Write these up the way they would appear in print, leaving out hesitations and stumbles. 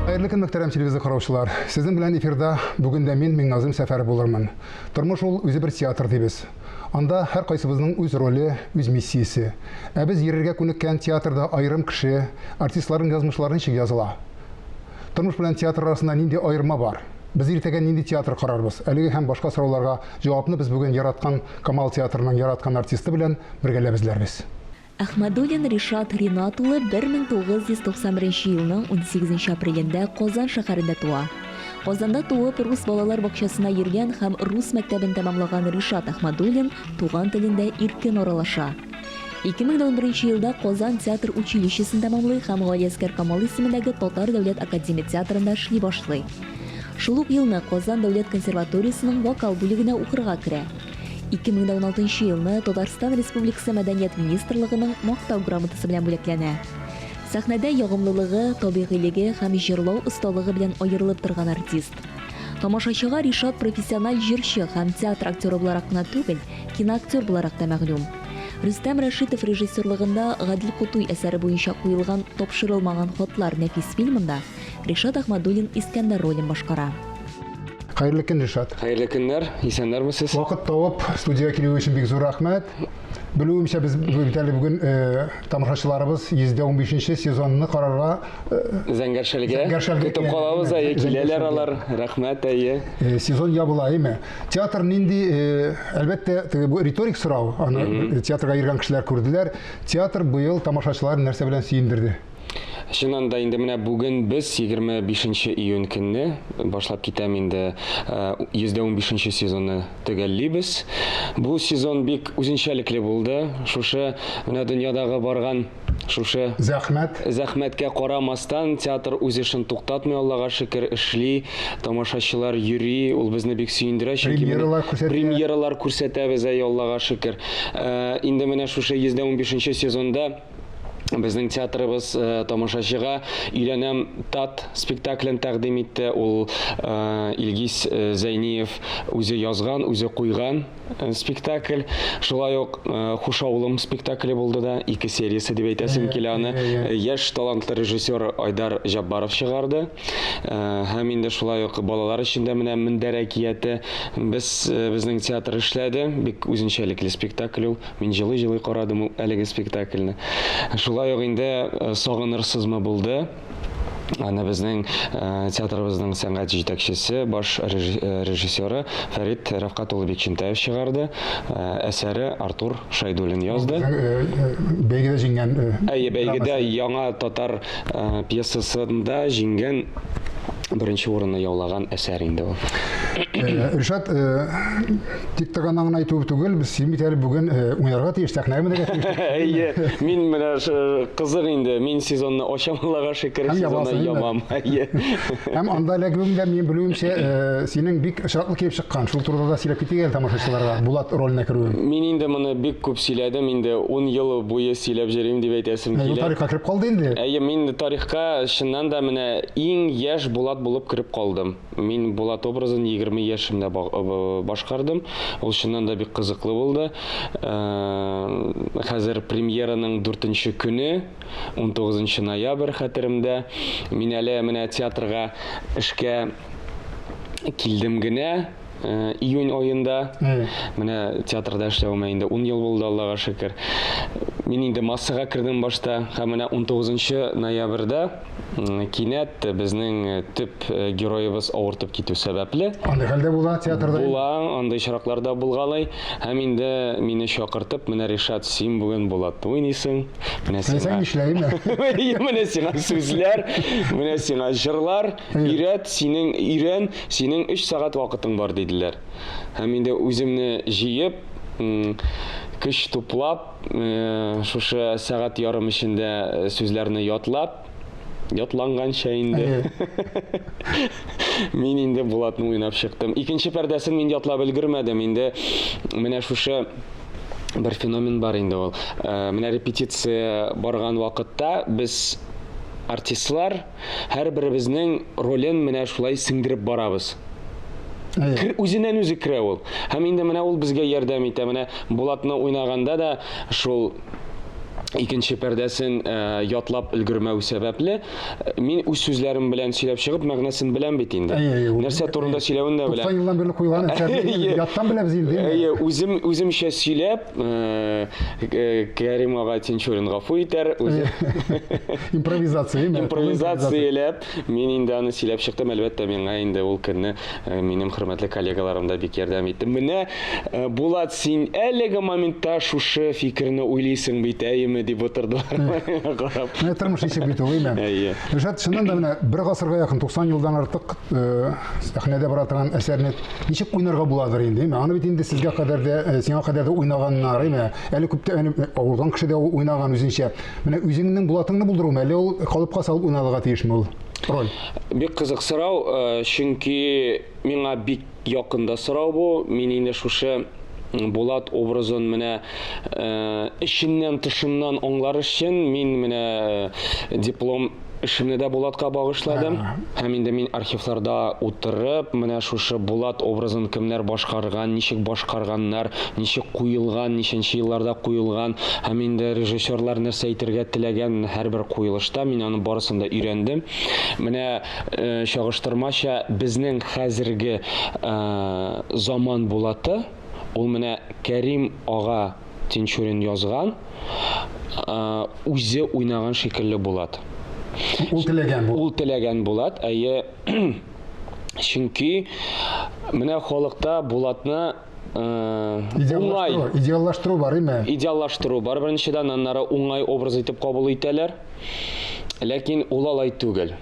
Хәерле көн, мөхтәрәм телевизор караучылар. Сезнең белән эфирда бүген дә мин, Миңназым Сәфәров булырмын. Тормыш ул үзе бер театр дибез. Анда һәркайсыбызның үз роле, үз миссиясе. Ә без йөрергә күнеккән театрда аерым кеше, артистларның язмышлары ничек языла? Тормыш белән театр арасында нинди аерма бар? Без иртәгә нинди театр карарбыз? Әлеге һәм башка сорауларга җавапны без бүген яраткан Камал театрының яраткан артисты белән бергәләп эзләрбез. Әхмәдуллин Ришат Ринат улы 1991 елның 18 апрелендә Казан шәһәрендә туа. Казанда туып, рус балалар бакчасына йөргән һәм рус мәктәбен тәмамлаган Ришат Әхмәдуллин туган телендә иркен аралаша. 2011 елда Казан театр училищесын тәмамлый һәм Галиәсгар Камал исемендәге Татар дәүләт академия театрында эшли башлый. Шул ук елны Казан дәүләт консерваториясенең вокал бүлегенә укырга керә. 2016 елны Татарстан Республикасы Мәдәният министрлыгының Мактау грамотасы белән бүләкләнә. Сәхнәдә ягымлылыгы, табигыйлеге һәм җырлау осталыгы белән аерылып торган артист. Тамашачыга Ришат профессиональ җырчы һәм театр актеры буларак кына түгел, киноактер буларак та мәгълүм. Рөстәм Рәшитов режиссерлыгында Гадел Кутуй әсәре буенча куелган Тапшырылмаган хатлар нәфис фильмында Ришат Әхмәдуллин Искәндәр ролен башкара. Хәерле көн, Ришат. Хәерле көннәр, исәннәрмесез? Вакыт табып, студиягә килүе өчен бик зур рәхмәт. Белүемчә, без бит әле бүген э, тамашачыларыбыз 115 сезонны карарга э, Зәңгәр шәлгә көтеп калабыз, әйе, киләләр алар. Рәхмәт, әйе. Э, сезон ябыла, әйме? Театр нинди, әлбәттә, теге бу риторик сорау, аны театрга йөргән кешеләр күрделәр. Театр быел тамашачыларын нәрсә белән сөендерде? Чыннан да инде менә бүген без 25 июнь көнне башлап китәм инде 115 сезонны төгәллибез. Бу сезон бик үзенчәлекле булды. Шушы менә дөньядагы барган шушы зәхмәт зәхмәткә карамастан театр үз эшен туктатмый, Аллага шөкер, эшли, тамашачылар йөри, ул безне бик сөендерә, чөнки премьералар күрсәтә. Премьералар күрсәтәбез, әй, Аллага шөкер. Инде менә шушы 115 сезонда Безнең театрыбыз э, тамашачыга Өйләнәм тат спектаклен тәкъдим итте. Ул э, Илгиз э, Зәйниев үзе язган, үзе куйган спектакль. Шулай ук Хуш авылым спектакле булды да, ике сериясе дип әйтәсем килә аны. Яшь талантлы режиссер Айдар Җаббаров чыгарды. Һәм инде шулай ук балалар өчен дә менә Мендәр әкияте без безнең театр эшләде. Бик үзенчәлекле спектакль ул. Мин җылый-җылый карадым ул әлеге спектакльне. Шулай ук инде э, Сагынырсызмы булды. Аны безнең э, театрыбызның сәнгать җитәкчесе, баш э, режиссеры Фәрит Рәфкать улы Бикчәнтәев чыгарды. Әсәре Артур Шайдуллин язды. Бәйгедә җиңгән. Әйе, бәйгедә яңа татар пьесасында җиңгән беренче урынны яулаган әсәр инде ул. Э, Ришат, э, тик торганнан гына әйтү түгел, без син бит әле бүген э, уйнарга тиеш, сәхнәгә менәргә тиеш. Әйе, мин менә кызык инде, мин сезонны ачам, Аллага шөкер, сезонны ябам. Әйе. Һәм анда эләгүең дә, минем белүемчә, синең бик очраклы килеп чыккан. Шул турыда да сөйләп китик әле тамашачыларга, Булат роленә керүең. Мин инде моны бик күп сөйләдем, инде 10 ел буе сөйләп йөрим дип әйтәсем килә. Тарихка кереп калды инде. Әйе, мин тарихка чыннан да менә иң яшь Булат булып кереп калдым. Мин Булат образын 20 яшемдә башкардым. Ул чыннан да бик кызыклы булды. Хәзер премьераның дүртенче көне, 19 ноябрь хәтеремдә. Мин әле менә театрга эшкә килдем генә. Июнь аенда. Менә театрда эшләвемә инде 10 ел булды, Аллага шөкер. Мин инде массага кердем башта һәм менә 19 ноябрьдә кинәт безнең төп героебыз авыртып китү сәбәпле. Андый хәл дә була театрда? Була, андый очраклар да булгалый. Һәм инде мине чакыртып, менә Ришат, син бүген Булатны уйныйсың. Менә сиңа. Менә сиңа сүзләр, менә сиңа җырлар. Өйрәт, синең өйрән, синең өч сәгать вакытың бар, диделәр. Һәм инде үземне җыеп, көч туплап, шушы сәгать ярым эчендә сүзләрне ятлап, ятланганча инде. Мин инде Булатны уйнап чыктым. Икенче пәрдәсен мин ятлап өлгермәдем. Инде менә шушы бер феномен бар инде ул. Менә репетиция барган вакытта без артистлар Һәрберебезнең ролен менә шулай сеңдереп барабыз. Кер, үзеннән үзе керә ул. Һәм инде менә ул безгә ярдәм итә. Менә Булатны уйнаганда да шул. Икенче пәрдәсен ятлап өлгермәү сәбәпле, мин үз сүзләрем белән сөйләп чыгып, мәгънәсен беләм бит инде. Нәрсә турында сөйләвен дә беләм. 90 елдан бирле куелган әсәрне яттан беләбез инде. Әйе, үзем үземчә сөйләп, Кәрим ага Тинчурин гафу итәр, үзе. Импровизация, Импровизацияләп, мин инде аны сөйләп чыктым. Әлбәттә, миңа инде ул көнне минем хөрмәтле коллегаларым да бик ярдәм итте. Менә Булат, син әлеге моментта шушы фикерне уйлыйсың бит, әйеме, дип утырдылар миңа карап. Менә тормыш ничек бит ул, әйме? Әйе. Ришат, чыннан да менә бер гасырга якын, 90 елдан артык сәхнәдә бара торган әсәрне ничек уйнарга буладыр инде, әйме? Аны бит инде сезгә кадәр дә, сиңа кадәр дә уйнаганнар, әйме? Әле күптән авырган кеше дә уйнаган үзенчә. Менә үзеңнең Булатыңны булдырумы, әллә ул калыпка салып уйналырга тиешме ул роль? Бик кызык сорау, чөнки миңа бик Якын да сорау бу. Мин инде шушы Булат образын менә эченнән тышыннан аңлар өчен мин менә диплом эшемне дә Булатка багышладым. Һәм инде мин архивларда утырып, менә шушы Булат образын кемнәр башкарган, ничек башкарганнар, ничек куелган, ничәнче елларда куелган, һәм инде режиссерлар нәрсә әйтергә теләгән һәрбер куелышта мин аны барысын да өйрәндем. Менә Чагыштырмача безнең хәзерге заман Булаты, ул менә Кәрим ага Тинчурин язган, үзе уйнаган шикелле Булат. Ул теләгән Булат. Ул теләгән Булат, әйе. Чөнки менә халыкта Булатны уңай идеаллаштыру бар, име? Идеаллаштыру бар, беренчедән, аннары уңай образ итеп кабул итәләр. Ләкин ул алай түгел.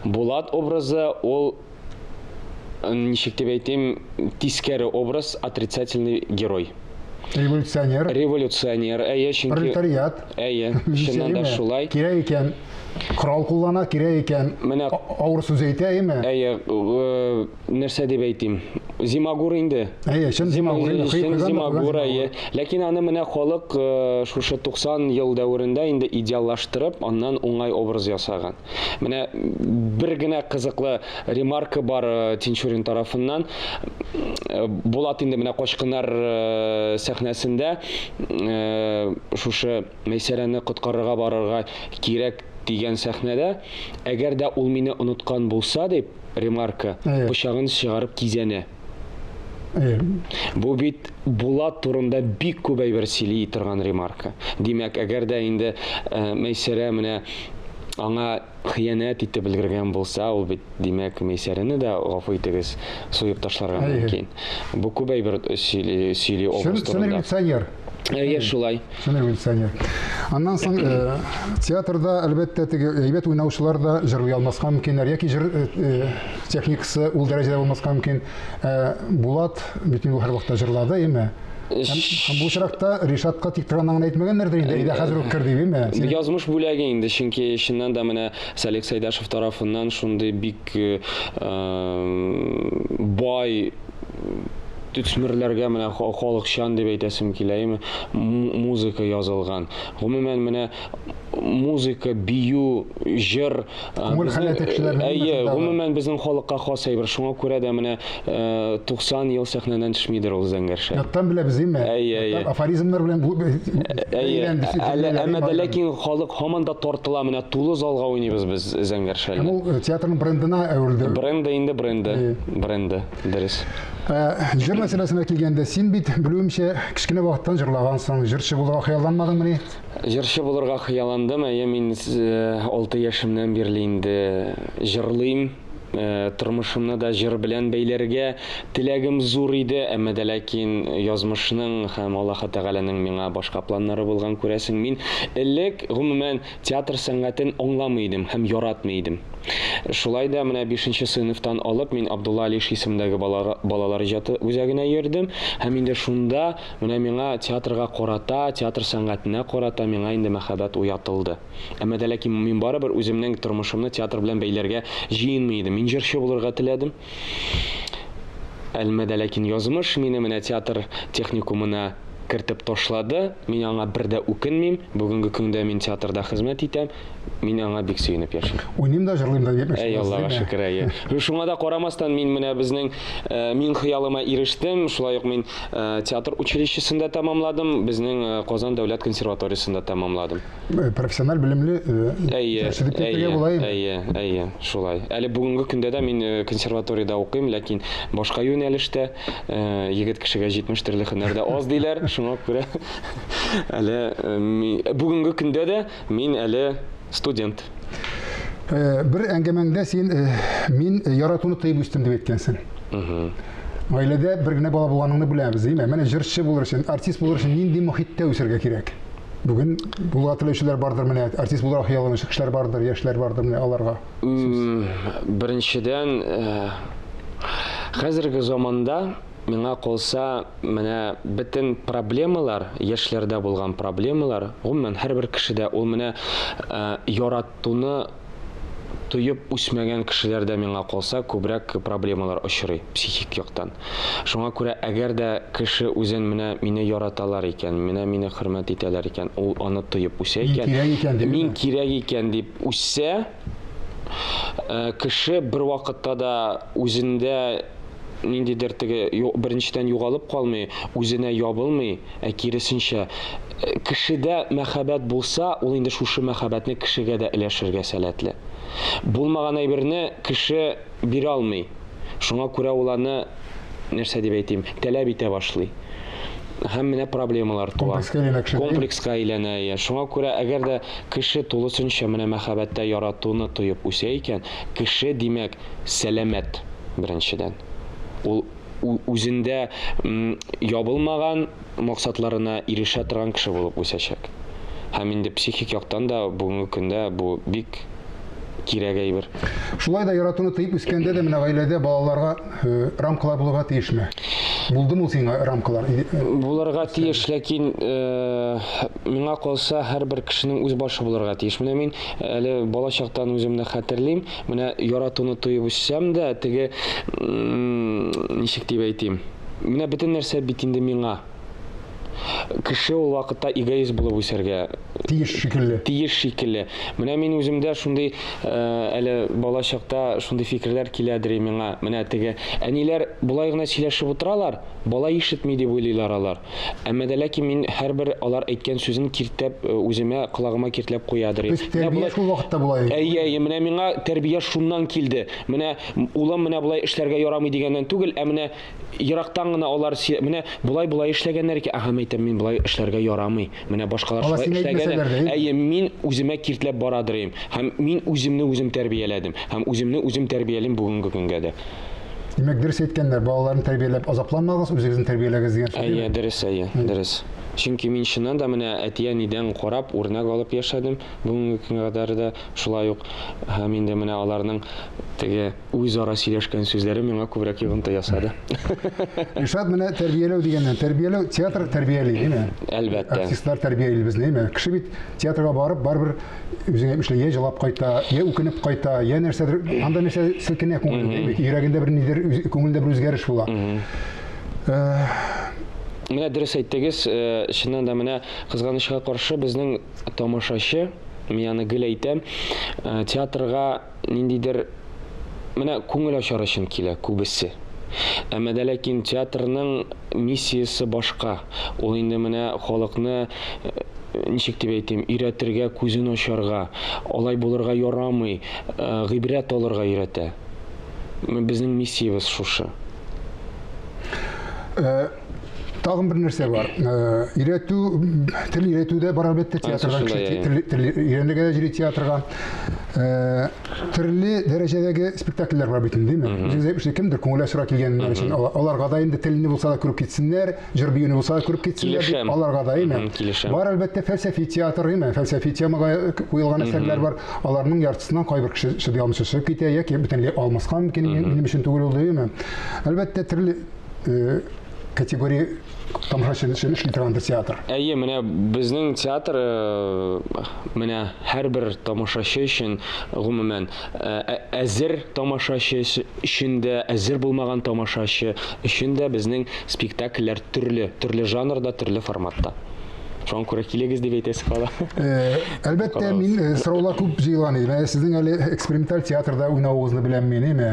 Булат образы ул ничек дип әйтим, тискәре образ, отрицательный герой. Революционер. Революционер, әйе, чөнки Пролетариат. Әйе, чыннан да шулай. Кирәк икән корал куллана, кирәк икән менә авыр сүз әйтә, әйеме? Әйе, нәрсә дип әйтим? Зимагур инде. Әйе, чын зимагур инде. Чын зимагур, әйе. Ләкин аны менә халык э, шушы 90 ел дәверендә инде идеаллаштырып, аннан уңай образ ясаган. Менә бер генә кызыклы ремарка бар э, Тинчурин тарафыннан. Э, Булат инде менә качкыннар сәхнәсендә шушы Мәйсәрәне коткарырга барырга кирәк дигән сәхнәдә, әгәр дә ул мине оныткан булса дип, Ремарка, пычагын чыгарып кизәнә. Бу бит Булат турында бик күп әйбер сөйли торган ремарка. Димәк, әгәр дә инде э, Мәйсәрә менә аңа хыянәт итеп өлгергән булса, ул бит, димәк, Мәйсәрәне дә, гафу итегез, суеп ташларга мөмкин. Бу күп әйбер сөйли, сөйли образ турында. Чын революционер. Әйе, шулай. Чын революционер. Аннан соң э, театрда, әлбәттә, теге әйбәт уйнаучылар да җырлый алмаска мөмкиннәр, яки җыр э, э, техникасы ул дәрәҗәдә булмаска мөмкин. Булат бит инде һәрвакытта җырлады, әйеме? Һәм бу очракта Ришатка тик торганнан гына әйтмәгәннәрдер инде, әйдә хәзер үк кер дип, әйеме? Язмыш бүләге инде, чөнки чыннан да менә Салих Сәйдәшев тарафыннан шундый бик бай төсмерләргә менә халыкчан дип әйтәсем килә, әйеме, музыка язылган. Гомумән, менә музыка, бию, җыр Күңел халәте кешеләрнең Әйе, гомумән безнең халыкка хас әйбер. Шуңа күрә дә менә 90 ел сәхнәдән төшмидер ул зәңгәр шәл. Яттан беләбез, әйеме? Әйе, әйе. Афоризмнар белән бу Әйе. Әмма дә ләкин халык һаман да тартыла. Менә тулы залга уйныйбыз без зәңгәр шәлне. Һәм ул театрның брендына әверелде. Бренды инде бренды. Бренды, дөрес. Җыр мәсьәләсенә килгәндә, син бит, белүемчә, кечкенә вакыттан җырлагансың. Җырчы булырга хыялланмадыңмыни? Җырчы булырга хыялландым, әйе, мин 6 яшемнән бирле инде җырлыйм. Тормышымны да җыр белән бәйләргә теләгем зур иде, әмма дә ләкин язмышның һәм Аллаһы Тәгаләнең миңа башка планнары булган, күрәсең. Мин элек, гомумән, театр сәнгатен аңламый идем һәм яратмый идем. Шулай да менә бишенче сыйныфтан алып мин Абдулла Алиш исемендәге балалар иҗаты үзәгенә йөрдем һәм инде шунда Менә миңа театрга карата, театр сәнгатенә карата миңа инде мәхәббәт уятылды. Әмма дә ләкин мин барыбер үземнең тормышымны театр белән бәйләргә җыенмый идем. Мин җырчы булырга теләдем. Әлмә дә ләкин язмыш мине менә театр техникумына кертеп ташлады. Мин аңа бер дә үкенмим. Бүгенге көндә мин театрда хезмәт итәм. Мин аңа бик сөенеп яшим. Уйныйм да, җырлыйм да дип Әй, Аллага шөкер, әйе. Шуңа да карамастан, мин менә безнең э, мин хыялыма ирештем. Шулай ук мин э, театр училищесын да тәмамладым, безнең э, Казан дәүләт консерваториясен дә тәмамладым. Профессиональ белемле әйе, әйе, әйе, әйе, шулай. Әле бүгенге көндә дә мин консерваториядә укыйм, ләкин башка юнәлештә егет кешегә 70 төрле һөнәр дә аз диләр, шуңа күрә әле бүгенге көндә дә Мин әле студент. Э, бер әңгәмәңдә син э, мин яратуны тыеп үстем дип әйткәнсең. Гаиләдә бер генә бала булганыңны беләбез, димә. Менә җырчы булыр өчен, артист булыр өчен нинди мохиттә үсәргә кирәк? Бүген булырга теләүчеләр бардыр менә, артист булырга хыялланучы кешеләр бардыр, яшьләр бардыр менә аларга. Беренчедән, э, хәзерге заманда Миңа калса, менә бөтен проблемалар, яшьләрдә булган проблемалар, гомумән, һәрбер кешедә ул менә яратуны тоеп үсмәгән кешеләрдә миңа калса, күбрәк проблемалар очрый психик яктан. Шуңа күрә, әгәр дә кеше үзен менә мине яраталар икән, менә мине хөрмәт итәләр икән, ул аны тоеп үсә икән, мин кирәк икән дип, мин кирәк икән дип үссә, кеше бервакытта да үзендә ниндидер теге беренчедән югалып калмый, үзенә ябылмый, ә киресенчә, э, кешедә мәхәббәт булса, ул инде шушы мәхәббәтне кешегә дә өләшергә сәләтле. Булмаган әйберне кеше бирә алмый. Шуңа күрә ул аны нәрсә дип әйтим, таләп итә башлый. Һәм менә проблемалар туа. Комплекска әйләнә кеше. Комплекска әйләнә, иә. Шуңа күрә әгәр дә кеше тулысынча менә мәхәббәттә яратуны тоеп үсә икән, кеше, димәк, сәламәт, беренчедән. Ул үзендә ябылмаган, максатларына ирешә торган кеше булып үсәчәк. Һәм инде психик яктан да бүгенге көндә бу бик кирәк әйбер. Шулай да яратуны тыеп үскәндә дә менә гаиләдә балаларга э, рамкалар булырга тиешме? Булдымы ул сиңа рамкалар? Э, булырга тиеш, ләкин э, миңа калса һәрбер кешенең үз башы булырга тиеш. Менә мин әле балачактан үземне хәтерлим. Менә яратуны тоеп үссәм дә, теге, ничек дип әйтим, менә бөтен нәрсә бит инде миңа. Кеше ул вакытта эгоист булып үсәргә тиеш шикелле. Тиеш шикелле. Менә мин үземдә шундый э, әле бала чакта шундый фикерләр киләдер миңа. Менә теге әниләр болай гына сөйләшеп утыралар, бала ишетми дип уйлыйлар алар. Әмма дә ләкин мин һәрбер алар әйткән сүзен киртләп, э, үземә колагыма киртләп куядыр. То есть тәрбия шул вакытта була. Әйе, әйе, менә миңа тәрбия шуннан килде. Менә улым менә болай эшләргә ярамый дигәннән түгел, ә менә ерактан гына алар менә болай болай эшләгәннәр икән, ага, әйтәм, мин болай эшләргә ярамый. Менә башкалар шулай эшләгән. Әйе, мин үземә киртләп барадыр идем. Һәм мин үземне үзем тәрбияләдем. Һәм үземне үзем тәрбиялим бүгенге көнгә дә. Димәк, дөрес әйткәннәр, балаларны тәрбияләп азапланмагыз, үзегезне тәрбияләгез дигән сүз. Әйе, дөрес, әйе, дөрес. Чөнки мин чыннан да менә әти-әнидән карап, үрнәк алып яшәдем. Бүгенге көнгә кадәр дә шулай ук. Һәм инде менә аларның теге үзара сөйләшкән сүзләре миңа күбрәк йогынты ясады. Илшат, менә тәрбияләү дигәннән, тәрбияләү театр тәрбияли, әйме? Әлбәттә. Артистлар тәрбияли безне, әйме? Кеше бит театрга барып, барыбер үзеңә әйтмешли, я җылап кайта, я үкенеп кайта, я нәрсәдер, анда нәрсә селкенә күңелендә, йөрәгендә бер нидер, күңелендә бер үзгәреш була. Э, менә дөрес әйттегез, э, чыннан да менә кызганычка каршы безнең тамашачы, мин аны гел әйтәм, э, театрга ниндидер менә күңел ачар өчен килә күбесе. Әмма дә ләкин театрның миссиясе башка. Ул инде менә халыкны ничек дип әйтим, өйрәтергә, күзен ачарга, алай булырга ярамый, э, гыйбрәт алырга өйрәтә. Безнең миссиябез шушы. Э, тагын бер нәрсә бар. Э, өйрәтү, тел өйрәтү дә бар әлбәттә театрдан кеше тел, тел өйрәнергә дә йөри театрга. Төрле дәрәҗәдәге спектакльләр бар бит инде, димме? Үзегез әйтмешли, кемдер күңел ачырга килгәннәр өчен аларга да инде телне булса да күреп китсеннәр, җыр биюне булса да күреп китсеннәр дип, аларга да, әйме? Килешәм. Бар әлбәттә фәлсәфи театр, әйме? Фәлсәфи темага куелган әсәрләр бар. Аларның яртысыннан кайбер кеше чыдый алмыйча чыгып китә яки бөтенләй алмаска мөмкин, минем өчен түгел ул, әйме? Әлбәттә, төрле э, категория тамашачы өчен эшли торган бер театр. Әйе, менә безнең театр э, менә һәрбер тамашачы өчен гомумән э, әзер тамашачы өчен дә, әзер булмаган тамашачы өчен дә безнең спектакльләр төрле, төрле жанрда, төрле форматта. Шуңа күрә килегез дип әйтәсе кала. Э, әлбәттә, мин э, сораулар күп җыелган иде. Менә сезнең әле эксперименталь театрда уйнавыгызны беләм мин, әйме?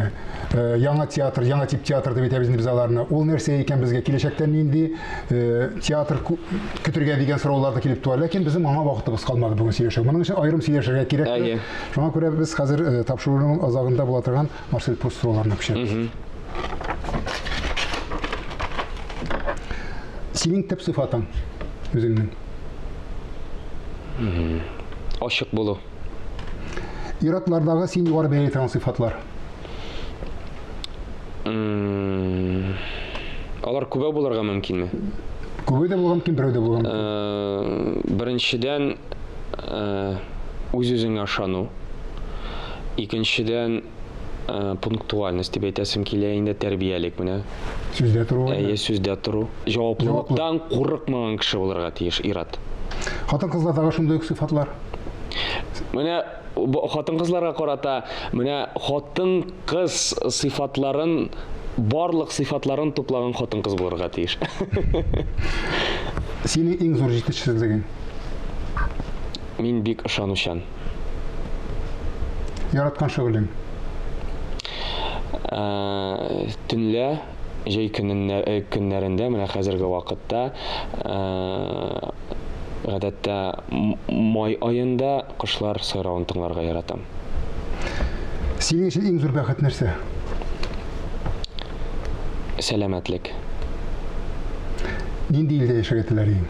Э, яңа театр, яңа тип театр дип әйтәбез инде без аларны. Ул нәрсә икән безгә? Киләчәктә нинди театр көтергә дигән сораулар да килеп туа. Ләкин безнең моңа вакытыбыз калмады бүген сөйләшергә. Моның өчен аерым сөйләшергә кирәк. Әйе. Шуңа күрә без хәзер тапшыруның азагында була торган Марсель Пруст сорауларына күчәбез. Синең төп сыйфатың үзеңнең? Ачык булу. Ир-атлардагы син югары бәяли торган сыйфатлар? Алар күбәү булырга мөмкинме? Күбәү дә булырга мөмкин, берәү дә булырга мөмкин. Э, беренчедән, э, үз-үзеңә ышану. Икенчедән, э, пунктуальность дип әйтәсем килә инде, тәрбиялек менә. Сүздә тору. Әйе, сүздә тору. Җаваплылыктан курыкмаган кеше булырга тиеш ир-ат. Хатын-кызлардагы шундый ук сыйфатлар. Менә хатын-кызларга карата менә хатын-кыз сыйфатларын барлык сыйфатларын туплаган хатын-кыз булырга тиеш. Синең иң зур җитешсезлегең? Мин бик ышанучан. Яраткан шөгылең? Ә, төнлә, җәй э, көннәрендә, менә хәзерге вакытта, ә, гадәттә май аенда кошлар сайравын тыңларга яратам. Синең өчен иң зур бәхет нәрсә? Сәламәтлек. Нинди илдә яшәргә теләр идең?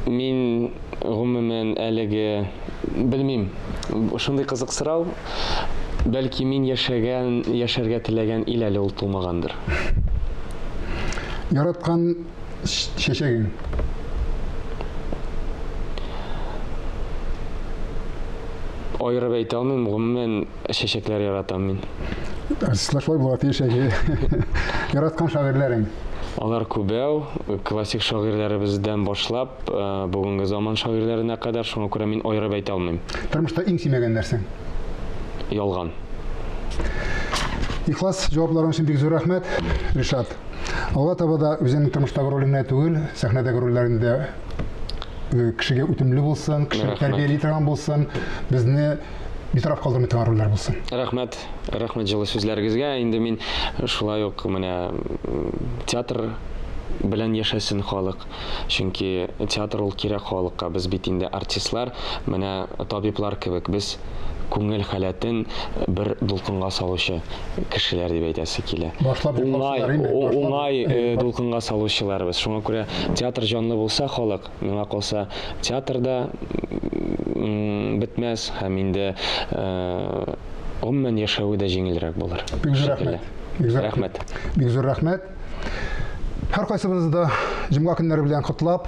Мин гомумән әлеге белмим. Шундый кызык сорау. Бәлки мин яшәгән, яшәргә теләгән ил әле ул тумагандыр. Яраткан чәчәгең? Аерып әйтә алмыйм, гомумән чәчәкләр яратам мин. Артистлар шулай булырга тиеш, әйе. Яраткан шагыйрьләрең? Алар күбәү, классик шагыйрьләребездән башлап, э, бүгенге заман шагыйрьләренә кадәр, шуңа күрә мин аерып әйтә алмыйм. Тормышта иң сөймәгән нәрсәң? Ялган. Ихлас җавапларың өчен бик зур рәхмәт, Ришат. Алга таба да үзеңнең тормыштагы ролеңә түгел, сәхнәдәге рольләреңдә э, кешегә үтемле булсын, кешене тәрбияли торган булсын, безне битараф калдырмый торган рольләр булсын. Рәхмәт. Рәхмәт җылы сүзләрегезгә. Инде мин шулай ук менә театр белән яшәсен халык. Чөнки театр ул кирәк халыкка. Без бит инде артистлар, менә табиблар кебек без күңел халәтен бер дулкынга салучы кешеләр дип әйтәсе килә. Башлап уңай, уңай э, дулкынга салучылар без. Шуңа күрә театр җанлы булса халык, Миңа калса, театр да бетмәс һәм инде э, гомумән яшәве дә җиңелрәк булыр. Бик зур рәхмәт. Бик зур рәхмәт. Бик зур рәхмәт. Һәркайсыбызны да җомга көннәре белән котлап,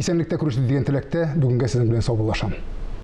исәнлектә күрешик дигән теләктә бүгенгә сезнең белән саубуллашам.